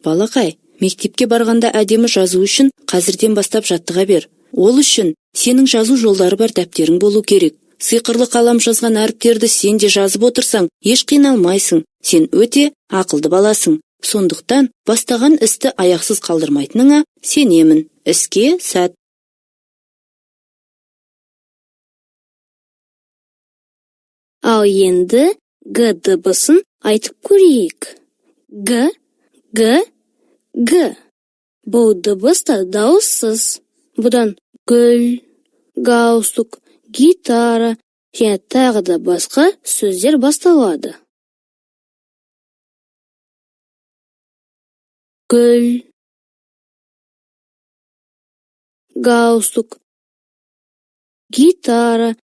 Балақай, мектепке барғанда әдемі жазу үшін қазірден бастап жаттыға бер. Ол үшін сенің жазу жолдары бар дәптерің болу керек. Сиқырлы қалам жазған әріптерді сен де жазып отырсаң, еш қиналмайсың. Сен өте ақылды баласың. Сондықтан бастаған істі аяқсыз қалдырмайтыныңа сенемін. Іске сәт! Ал енді Г дыбысын айтып көрейік. Г, Г, Г. Бұл дыбыс та дауыссыз. Бұдан гүл, галстук, гитара және тағы да басқа сөздер басталады. Гүл, галстук, гитара.